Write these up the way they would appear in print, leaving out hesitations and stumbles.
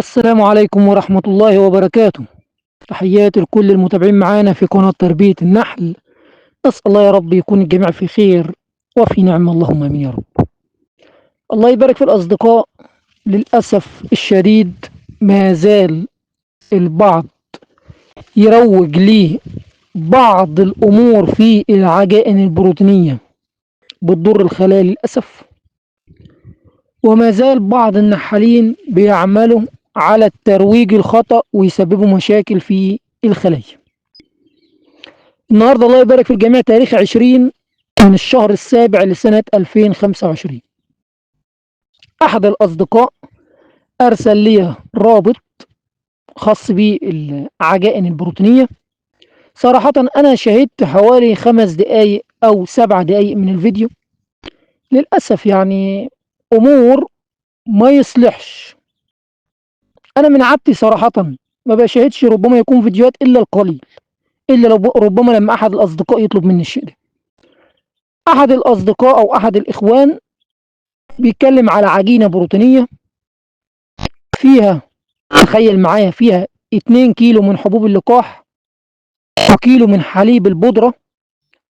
السلام عليكم ورحمة الله وبركاته. تحياتي لكل المتابعين معانا في قناة تربية النحل. أسأل الله يا رب يكون الجميع في خير وفي نعمة، اللهم آمين يا رب. الله يبارك في الأصدقاء. للأسف الشديد ما زال البعض يروج ليه بعض الأمور في العجائن البروتينية بتضر الخلايا للأسف، وما زال بعض النحالين بيعملوا على الترويج الخطأ ويسببوا مشاكل في الخلايا. النهارده الله يبارك في الجميع تاريخ 20 من الشهر السابع لسنة 2025. أحد الأصدقاء أرسل لي رابط خاص بالعجائن البروتينية. صراحة أنا شاهدت حوالي 5 دقايق أو 7 دقايق من الفيديو. للأسف يعني أمور ما يصلحش. أنا من عادتي صراحة ما بشاهدش ربما يكون فيديوهات إلا القليل، إلا لو ربما لما أحد الأصدقاء يطلب مني الشيء ده. أحد الأصدقاء أو أحد الإخوان بيتكلم على عجينة بروتينية فيها، تخيل معايا، فيها 2 كيلو من حبوب اللقاح، وكيلو من حليب البودرة،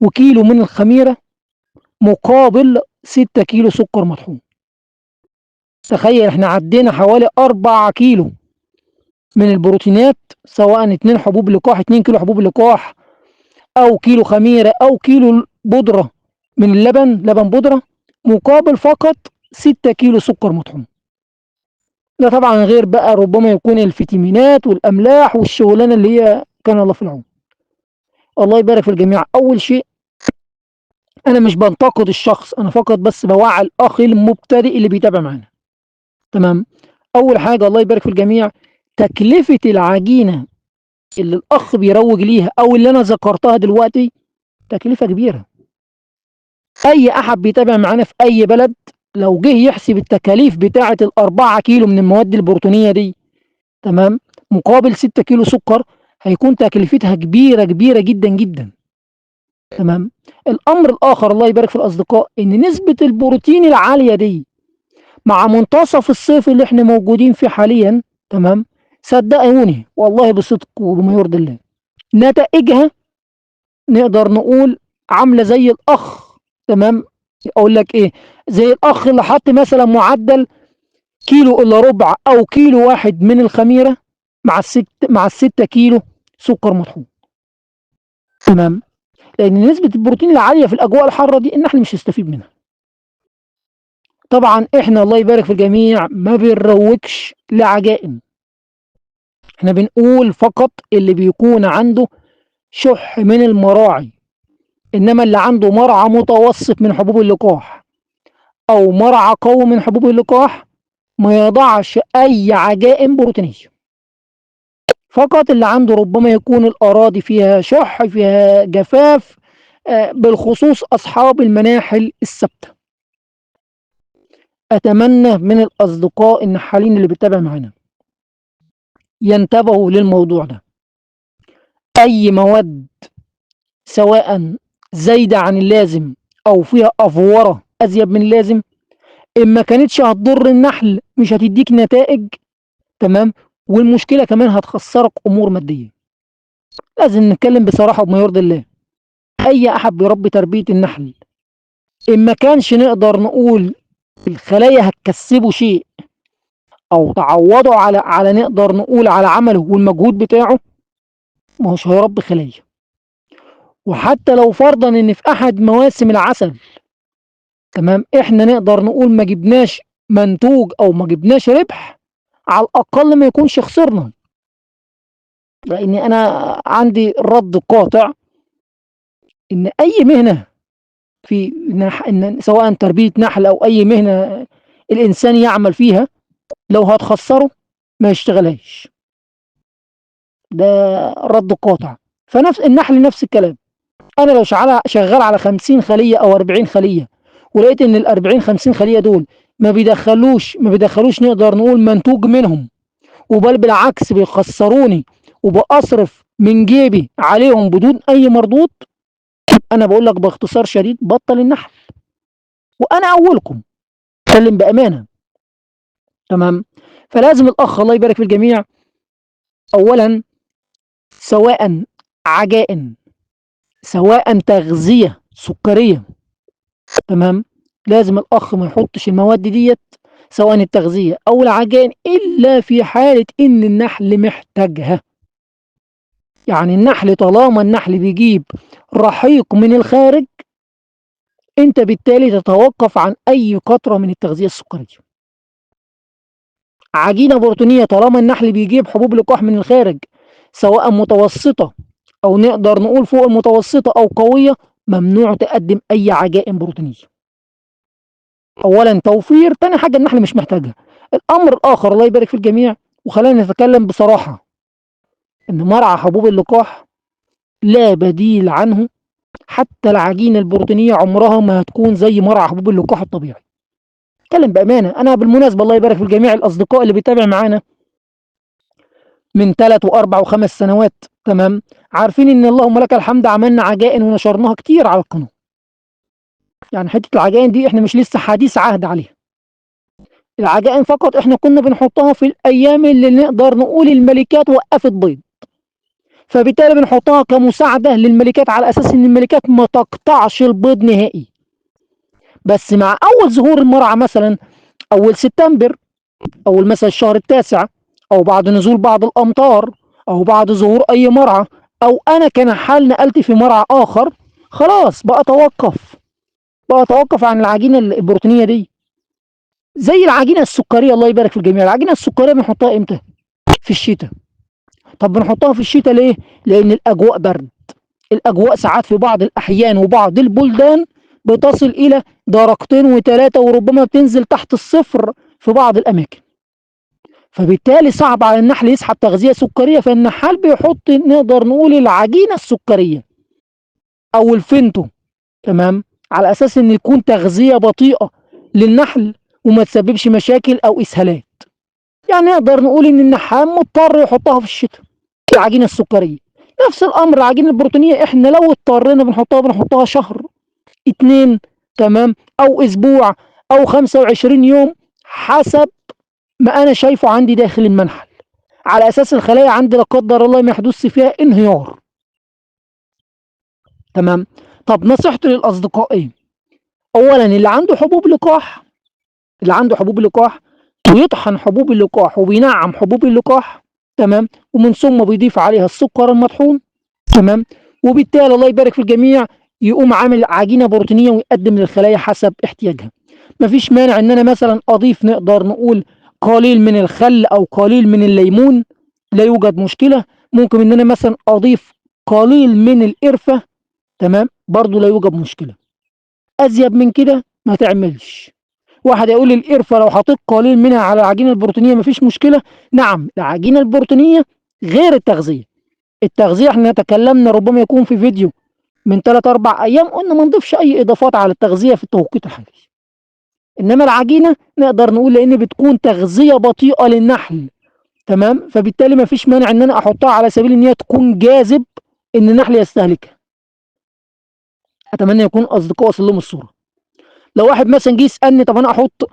وكيلو من الخميرة، مقابل 6 كيلو سكر مطحون. تخيل احنا عدينا حوالي 4 كيلو من البروتينات، سواء 2 حبوب لقاح، 2 كيلو حبوب لقاح، او كيلو خميرة، او كيلو بودرة من اللبن، لبن بودرة، مقابل فقط 6 كيلو سكر مطحون. ده طبعا غير بقى ربما يكون الفيتامينات والاملاح والشغلانه اللي هي كان الله في العون. الله يبارك في الجميع. اول شيء انا مش بنتقد الشخص، انا فقط بس بوعي الاخ المبتدئ اللي بيتابع معانا. تمام. اول حاجة الله يبارك في الجميع، تكلفة العجينة اللي الاخ بيروج ليها او اللي انا ذكرتها دلوقتي تكلفة كبيرة. اي احد بيتابع معانا في اي بلد لو جه يحسب التكاليف بتاعه ال4 كيلو من المواد البروتينيه دي، تمام، مقابل 6 كيلو سكر، هيكون تكلفتها كبيرة كبيرة جدا جدا. تمام. الامر الاخر الله يبارك في الاصدقاء، ان نسبه البروتين العالية دي مع منتصف الصيف اللي احنا موجودين فيه حاليا، تمام، صدقوني والله بصدق وبما يرضي الله، نتائجها نقدر نقول عامله زي الاخ، تمام، اقول لك ايه، زي الاخ اللي حط مثلا معدل كيلو الا ربع او كيلو واحد من الخميره مع ال6 كيلو سكر مطحون. تمام. لان نسبه البروتين العالية في الاجواء الحارة دي النحل مش هيستفيد منها. طبعا احنا الله يبارك في الجميع ما بنروجش لعجائن، احنا بنقول فقط اللي بيكون عنده شح من المراعي، انما اللي عنده مرعى متوسط من حبوب اللقاح او مرعى قوي من حبوب اللقاح ما يضعش اي عجائن بروتينيه. فقط اللي عنده ربما يكون الاراضي فيها شح، فيها جفاف، بالخصوص اصحاب المناحل الثابتة. اتمنى من الاصدقاء النحالين اللي بيتابع معانا ينتبهوا للموضوع ده. اي مواد سواء زايدة عن اللازم او فيها افوره ازيد من اللازم، ان ما كانتش هتضر النحل مش هتديك نتائج، تمام، والمشكلة كمان هتخسرك امور مادية. لازم نتكلم بصراحة وبما يرضي الله. اي احد بيربي تربيه النحل ان ما كانش نقدر نقول الخلايا هتكسبه شيء او تعوضه على نقدر نقول على عمله والمجهود بتاعه، ما هوش هيربي خلايا. وحتى لو فرضا ان في احد مواسم العسل، تمام، احنا نقدر نقول ما جبناش منتوج او ما جبناش ربح، على الاقل ما يكونش خسرنا. لان انا عندي رد قاطع ان اي مهنة في إن سواء تربيه نحل او اي مهنة الانسان يعمل فيها، لو هتخسره ما يشتغلهاش. ده رد قاطع. فنفس النحل نفس الكلام. انا لو شغال على 50 خليه او 40 خليه، ولقيت ان ال 40 50 خليه دول ما بيدخلوش نقدر نقول منتوج منهم، وبل بالعكس بيخسروني وبأصرف من جيبي عليهم بدون اي مردود، انا بقول لك باختصار شديد بطل النحل. وانا اولكم، اتكلم بامانه. تمام. فلازم الأخ الله يبارك في الجميع، أولا سواء عجائن سواء تغذية سكرية، تمام، لازم الأخ ما يحطش المواد ديت سواء التغذية أو العجائن إلا في حالة إن النحل محتاجها. يعني النحل طالما النحل بيجيب رحيق من الخارج، أنت بالتالي تتوقف عن أي قطرة من التغذية السكرية. عجينة بروتينية طالما النحل بيجيب حبوب لقاح من الخارج سواء متوسطة أو نقدر نقول فوق المتوسطة أو قوية، ممنوع تقدم أي عجائن بروتينية. أولا توفير، تاني حاجة النحل مش محتاجها. الأمر الآخر الله يبارك في الجميع، وخلينا نتكلم بصراحة، إن مرعى حبوب اللقاح لا بديل عنه، حتى العجينة البروتينية عمرها ما هتكون زي مرعى حبوب اللقاح الطبيعي. اتكلم بأمانة. أنا بالمناسبة الله يبارك في الجميع الأصدقاء اللي بيتابع معانا من 3 و4 و5 سنوات، تمام، عارفين إن اللهم لك الحمد عملنا عجائن ونشرناها كتير على القناة. يعني حتة العجائن دي احنا مش لسه حديث عهد عليها. العجائن فقط احنا كنا بنحطها في الأيام اللي نقدر نقول الملكات وقفت بيض، فبالتالي بنحطها كمساعدة للملكات على أساس إن الملكات ما تقطعش البيض نهائي. بس مع أول ظهور المرعى مثلا أول سبتمبر، أول مثلا الشهر التاسع، أو بعد نزول بعض الأمطار، أو بعد ظهور أي مرعى، أو أنا كنحال نقلت في مرعى آخر، خلاص بقى أتوقف، بقى أتوقف عن العجينة البروتينية دي. زي العجينة السكرية الله يبارك في الجميع، العجينة السكرية بنحطها إمتى؟ في الشتاء. طب بنحطها في الشتاء ليه؟ لأن الأجواء برد، الأجواء ساعات في بعض الأحيان وبعض البلدان بتصل إلى 2 و3 وربما بتنزل تحت الصفر في بعض الأماكن، فبالتالي صعب على النحل يسحب تغذية سكرية، فالنحال بيحط نقدر نقول العجينة السكرية أو الفينتو، تمام، على أساس إن يكون تغذية بطيئة للنحل وما تسببش مشاكل أو إسهالات. يعني نقدر نقول إن النحال مضطر يحطها في الشتاء العجينة السكرية. نفس الأمر العجينة البروتينية، إحنا لو اضطرينا بنحطها شهر 2، تمام، أو أسبوع أو 25 يوم حسب ما أنا شايفه عندي داخل المنحل، على أساس الخلايا عندي لا قدر الله ما يحدث فيها انهيار. تمام. طب نصيحتي للأصدقاء إيه؟ أولا اللي عنده حبوب لقاح، اللي عنده حبوب لقاح ويطحن حبوب اللقاح وبينعم حبوب اللقاح، تمام، ومن ثم بيضيف عليها السكر المطحون، تمام، وبالتالي الله يبارك في الجميع يقوم عامل عجينة بروتينية ويقدم للخلايا حسب احتياجها. مفيش مانع ان انا مثلا اضيف نقدر نقول قليل من الخل او قليل من الليمون، لا يوجد مشكلة. ممكن ان انا مثلا اضيف قليل من القرفة، تمام، برضو لا يوجد مشكلة. ازيد من كده ما تعملش. واحد يقول لي القرفة لو حطيت قليل منها على العجينة البروتينية مفيش مشكلة. نعم، العجينة البروتينية غير التغذية. التغذية احنا تكلمنا ربما يكون في فيديو من 3-4 أيام قلنا ما نضيفش أي إضافات على التغذية في التوقيت الحالي. إنما العجينة نقدر نقول لأن بتكون تغذية بطيئة للنحل، تمام، فبالتالي ما فيش مانع إن أنا أحطها على سبيل إن هي تكون جاذب إن النحل يستهلكها. أتمنى يكون أصدقاء وصل لهم الصورة. لو واحد مثلا جه يسألني طب أنا أحط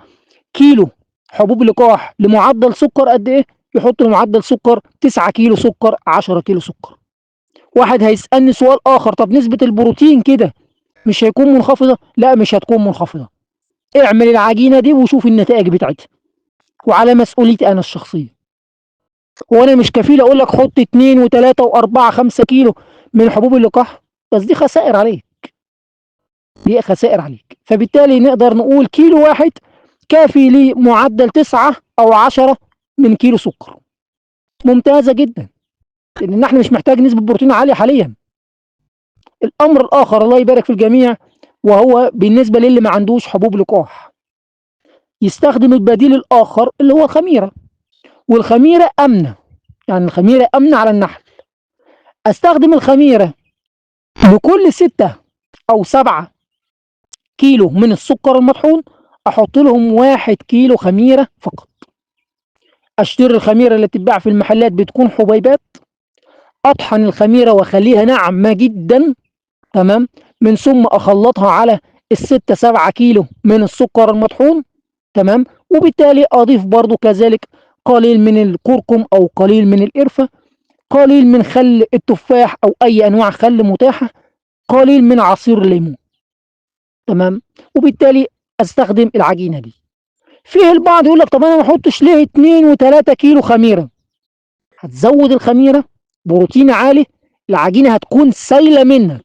كيلو حبوب لقاح لمعدل سكر قد إيه؟ يحط لمعدل سكر 9 كيلو سكر، 10 كيلو سكر. واحد هيسألني سؤال آخر، طب نسبة البروتين كده مش هيكون منخفضة؟ لا، مش هتكون منخفضة. اعمل العجينة دي وشوف النتائج بتاعتها، وعلى مسؤوليتي أنا الشخصية. وأنا مش كفيل أقول لك حط 2 و3 و4 5 كيلو من حبوب اللقاح، بس دي خسائر عليك، دي خسائر عليك. فبالتالي نقدر نقول كيلو واحد كافي لمعدل 9 أو 10 من كيلو سكر. ممتازة جدا، لأن احنا مش محتاج نسبة بروتين عالية حاليا. الأمر الآخر الله يبارك في الجميع، وهو بالنسبة للي ما عندوش حبوب لقاح، يستخدم البديل الآخر اللي هو الخميرة. والخميرة آمنة، يعني الخميرة آمنة على النحل. أستخدم الخميرة لكل 6 أو 7 كيلو من السكر المطحون أحط لهم 1 كيلو خميرة فقط. أشتري الخميرة اللي بتتباع في المحلات بتكون حبيبات، أطحن الخميرة وأخليها ناعمة جدا، تمام، من ثم أخلطها على 6 7 كيلو من السكر المطحون، تمام، وبالتالي أضيف برضو كذلك قليل من الكركم أو قليل من القرفة، قليل من خل التفاح أو أي أنواع خل متاحة، قليل من عصير الليمون. تمام؟ وبالتالي أستخدم العجينة دي. فيه البعض يقول لك طب أنا ما أحطش ليه 2 و3 كيلو خميرة؟ هتزود الخميرة، بروتين عالي، العجينة هتكون سايلة منك،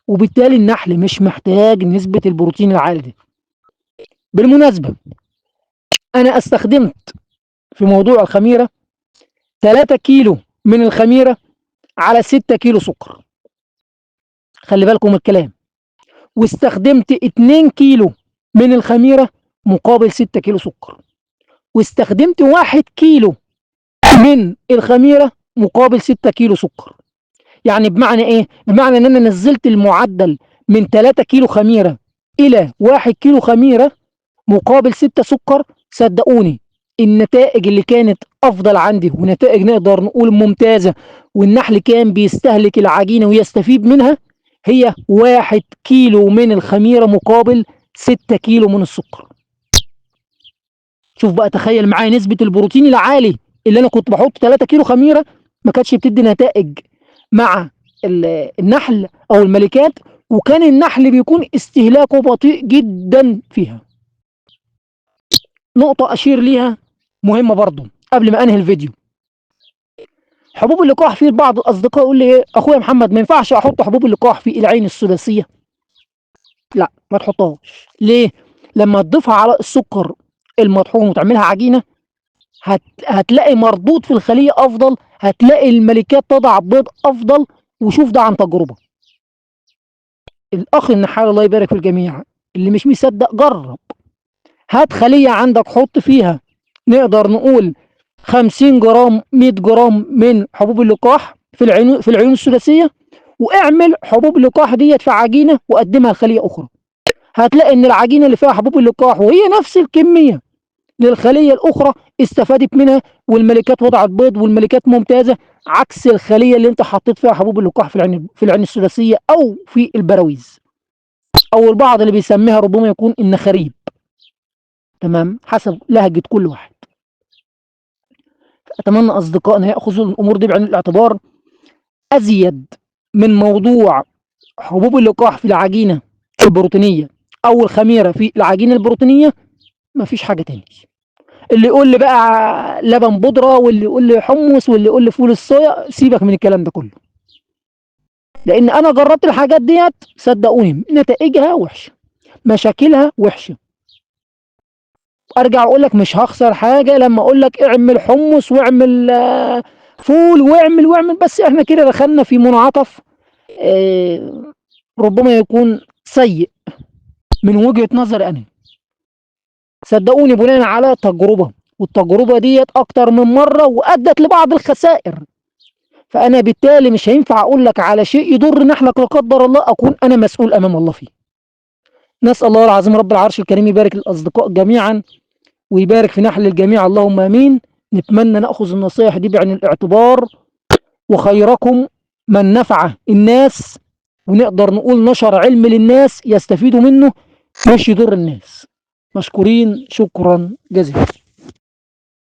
وبالتالي النحل مش محتاج نسبة البروتين العالي دي. بالمناسبة أنا استخدمت في موضوع الخميرة 3 كيلو من الخميرة على 6 كيلو سكر، خلي بالكم من الكلام. واستخدمت 2 كيلو من الخميرة مقابل 6 كيلو سكر، واستخدمت 1 كيلو من الخميرة مقابل 6 كيلو سكر. يعني بمعنى ايه؟ بمعنى ان انا نزلت المعدل من 3 كيلو خميرة الى 1 كيلو خميرة مقابل 6 سكر. صدقوني النتائج اللي كانت افضل عندي، ونتائج نقدر نقول ممتازة، والنحل كان بيستهلك العجينة ويستفيد منها، هي 1 كيلو من الخميرة مقابل 6 كيلو من السكر. شوف بقى، تخيل معايا نسبة البروتين العالي اللي انا كنت بحط 3 كيلو خميرة ما كانتش بتدي نتائج مع النحل او الملكات، وكان النحل بيكون استهلاكه بطيء جدا فيها. نقطة أشير ليها مهمة برضو قبل ما أنهي الفيديو. حبوب اللقاح، في بعض الأصدقاء يقول لي إيه أخويا محمد ما ينفعش أحط حبوب اللقاح في العين الثلاثية؟ لا، ما تحطهاش. ليه؟ لما تضيفها على السكر المطحون وتعملها عجينة هتلاقي مردود في الخلية أفضل، هتلاقي الملكات تضع بيض أفضل. وشوف ده عن تجربة. الأخ النحال الله يبارك في الجميع، اللي مش مصدق جرب، هات خلية عندك حط فيها نقدر نقول 50 جرام 100 جرام من حبوب اللقاح في العيون الثلاثية، واعمل حبوب اللقاح ديت في عجينة وقدمها لخلية أخرى. هتلاقي إن العجينة اللي فيها حبوب اللقاح وهي نفس الكمية للخلية الأخرى استفادت منها، والملكات وضعت بيض والملكات ممتازة، عكس الخلية اللي انت حطيت فيها حبوب اللقاح في العين الثلاثية أو في البراويز، أو البعض اللي بيسميها ربما يكون النخاريب. تمام، حسب لهجة كل واحد. أتمنى أصدقائنا يأخذوا الأمور دي بعين الاعتبار. أزيد من موضوع حبوب اللقاح في العجينة البروتينية أو الخميرة في العجينة البروتينية مفيش حاجة تاني. اللي يقول لي بقى لبن بودرة، واللي يقول لي حمص، واللي يقول لي فول الصويا، سيبك من الكلام ده كله، لأن أنا جربت الحاجات ديت صدقوني نتائجها وحشة، مشاكلها وحشة. ارجع اقول لك مش هخسر حاجه لما اقول لك اعمل حمص واعمل فول واعمل واعمل، بس احنا كده دخلنا في منعطف ربما يكون سيء من وجهه نظري انا. صدقوني بناء على تجربه، والتجربه ديت اكتر من مره وادت لبعض الخسائر، فانا بالتالي مش هينفع اقول لك على شيء يضر نحلك لا قدر الله، اكون انا مسؤول امام الله فيه. نسال الله العظيم رب العرش الكريم يبارك للاصدقاء جميعا ويبارك في نحل الجميع، اللهم امين. نتمنى ناخذ النصائح دي بعين الاعتبار، وخيركم من نفع الناس، ونقدر نقول نشر علم للناس يستفيدوا منه مش يضر الناس. مشكورين، شكرا جزيلا.